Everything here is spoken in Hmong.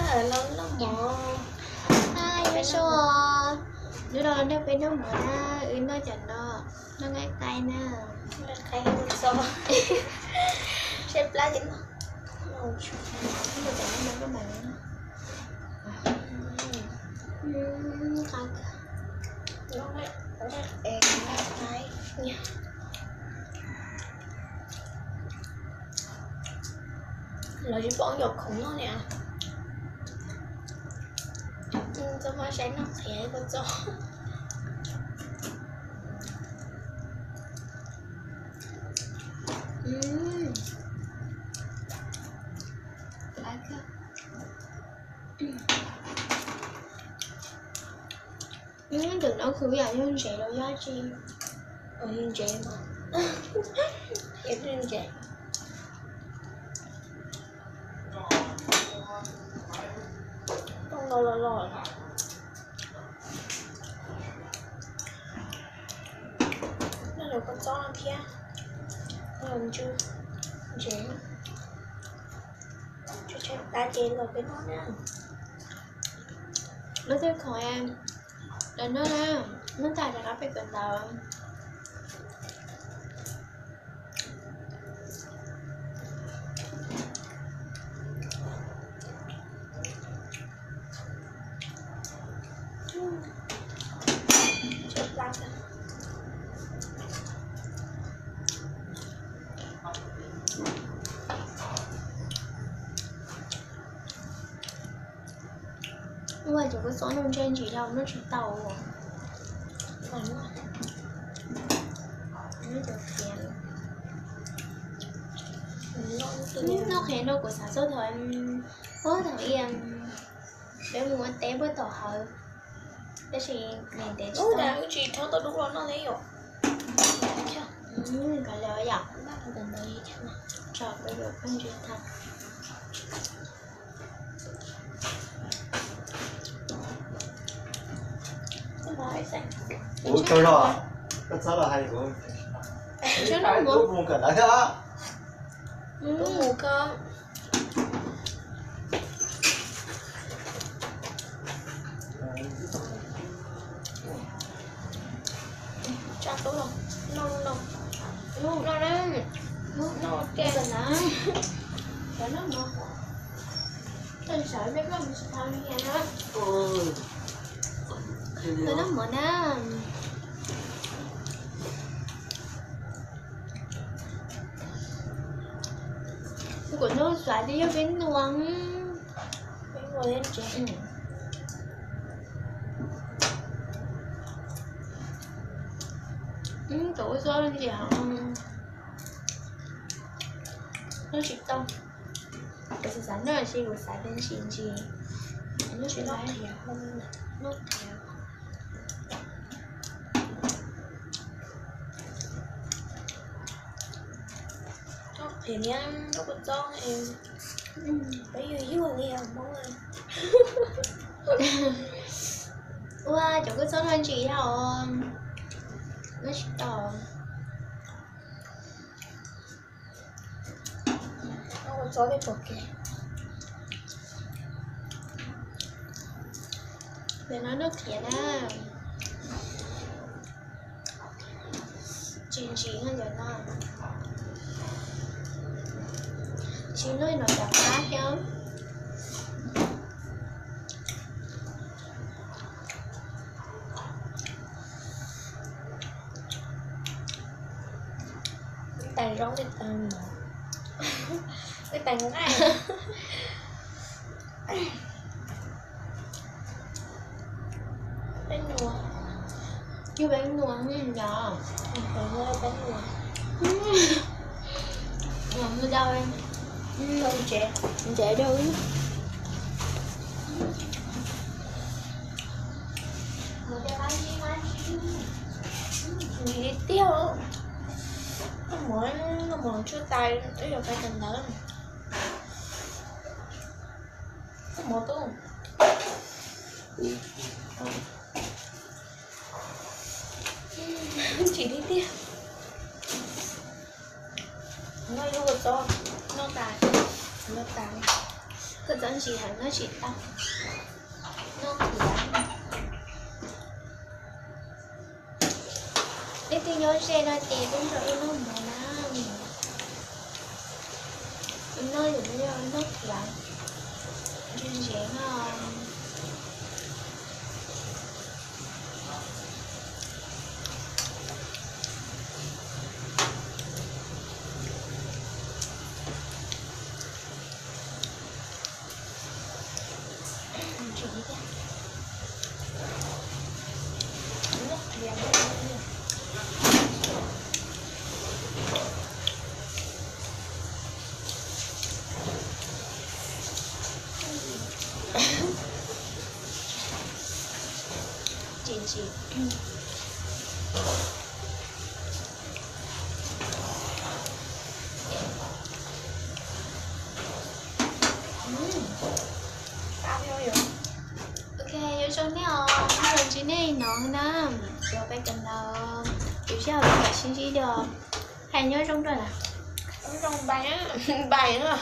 Noj mov. Nyob zoo, hnub no nrog peb noj mov na, wb noj cov no, noj nqaij qai na. Nqaij qai, seb plab ces no. Los tsis pom yog khoom no niam. Txoj hmab saib noj qhiav kua txob. Tus no khwv yam yog ntsev los yog dab tsi? Yog ntsev mas, yog ntsev. Toj no los los, noj lawv kua txob no thiab, noj ntsev, tshaib plab ces los peb noj na. Muab tej khoom los noj na, noj tag rov qab pem kawm ntawv. Ua cov kua txob no ntse ntsis yog noj tsis tau. Noj qhiav no kuv xav txog thaum, ub, thaum ub peb mus ua teb puag tom hawv, tab sis ntev tsis tau. Wb tsis rhaub tau dub los noj thiab yom. Kav liam yom. Tso peb yuav pheej ntsis tag. Ua tsaug zog, koj txhob los hais kuv. Tub mus kawm ntawv thiab. Tub mus kawm. Tsa tub los, no no, no na, no tiag na. Cov noj mov, tau sawv mej koj mus tsis tau li na. Cov noj mov na. Kuv noj xav tias yog peb nuas, peb nuas thiab ntsev. Cov ua txob ntsis, noj tsis tau. Kuv xav xav noj tab sis kuv xav tias ntsim ntsis, noj tsis tau. Txhob qhia niab noj kua txob, peb yuag yuag li os Hmoob. Ua cov kua txob no ntsim yog, noj tsis tau. Noj kua txob thiab pom kev. Ntawm no noj qhiav na. Tsis ntsim ntawm no. Tsis noj no cov qab thiab. Tais zoo li tais mov, li tais nqaij. Peb nuas, yog peb nuas yog, peb nuas, mus dau, ntsev dau. Ntsim li tiag. Noj mov, noj mov tsuj tais, ib yam tais kawm ntawv. Noj mov tub. Ntsim li tiag. Noj ib lub kua txob, noj tas, noj tas. Txhob ntsis heev noj tsis tau, noj khiav. Leej twg nyob ze no ces peb nrog wb noj mov na. Wb noj yus no yog wb noj khiav, ntse ntsev no. Tsis tsis. Ok, yuav zoo nej os, nyob zoo ntsib nej no na. Yuav peb kawm ntawv, yus sij hawm sib ntsib dua. Hais nyob zoo dua na. Nyob zoo npais, npais na.